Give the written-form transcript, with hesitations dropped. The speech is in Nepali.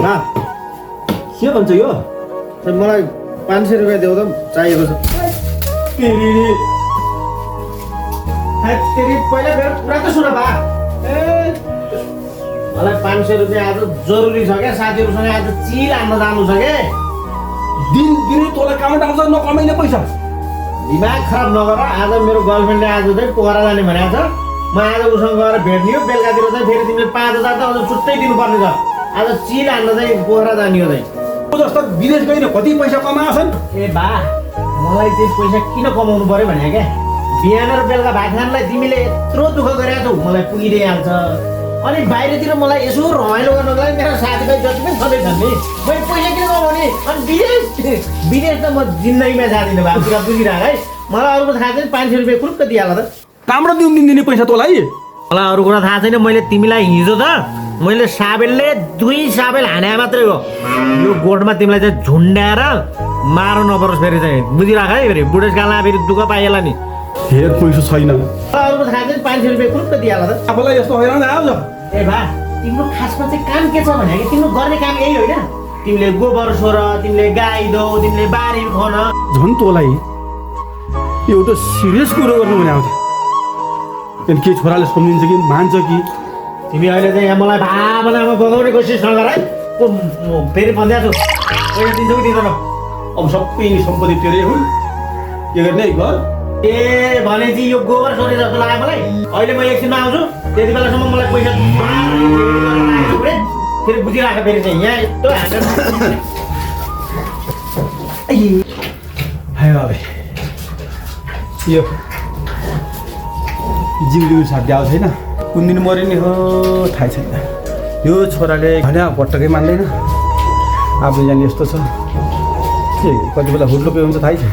बा के भन्छ यो मलाई 500 रुपियाँ देऊ त चाहिएको छ तेरी पहिला मेरो कुरा त सुन बा मलाई 500 रुपियाँ आज जरुरी छ क्या साथीहरूसँग आज चिल हान्न जानु छ क्या दिनै तँलाई काम आउँछ नकमाइने पैसा दिमाग खराब नगर आज मेरो गर्लफ्रेन्डले आज चाहिँ पोखरा जाने भनेको छ म आज उसँग गएर भेट्ने हो बेलुकातिर चाहिँ फेरि तिमीले 5000 त अझ छुट्टै दिनुपर्ने छ आज चिल हान्न चाहिँ पोखरा जाने हो चाहिँ जस्तो विदेश गएर कति पैसा कमाएछन् ए बा मलाई चाहिँ पैसा किन कमाउनु पर्यो भने क्या बिहान र बेलुका भात खानलाई तिमीले यत्रो दुःख गरेका छौ मलाई पुगिदिइहाल्छ अनि बाहिरतिर मलाई यसो रमाइलो गर्नको लागि मेरो साथीभाइ जति पनि सधैँ छन् नि मैले पैसा किन कमाउने अनि विदेश त म जिन्दगीमा जाँदिनँ बा कुरा बुझिरह है मलाई अरूको थाहा छैन 500 रुपियाँ खुर्क दिइहाल त राम्रो दिने पैसा तँलाई मलाई अरू कुरा थाहा छैन मैले तिमीलाई हिजो त मैले साबेलले 2 साबेल हाने मात्रै हो यो गोठमा तिमीलाई चाहिँ झुन्ड्याएर मार्नु नपरोस् फेरि चाहिँ बुझिराख है फेरि बुढेसकालमा फेरि दुःख पाइएला नि हेर पैसा छैन अरूको थाहा छैन 500 रुपियाँ खुर्क दिइहाल त आफूलाई यस्तो हैरान आउँछ ए भा तिम्रो खासमा चाहिँ काम के छ भने कि तिम्रो गर्ने काम यही होइन तिमीले गोबर सोर तिमीले गाई दो तिमीले बारी खन झन् तँलाई एउटा सिरियस कुरो गर्नु भने आउँछ अनि के छोराले सम्झिन्छ कि मान्छ कि तिमी अहिले चाहिँ यहाँ मलाई भावनामा बगाउने कोसिस नगर है फेरि भन्दै छु पैसा दिन्छौ कि दिँदैन अब सबै सम्पत्ति तेरै हुन् के गर्ने घर ए भनेपछि यो गोबर सोरे जस्तो लाग्यो मलाई अहिले म एकछिनमा आउँछु त्यति बेलासम्म मलाई पैसा फेरि बुझिराख फेरि चाहिँ यहाँ यस्तो हाय बाबे यो जिन्दगीको साथी आउँछ छैन कुन दिन मऱ्यो नि हो थाहै छैन यो छोराले भने पटक्कै मान्दैन आफू जाने यस्तो छ के कति बेला हुर्लोकै हुन्छ थाहै छैन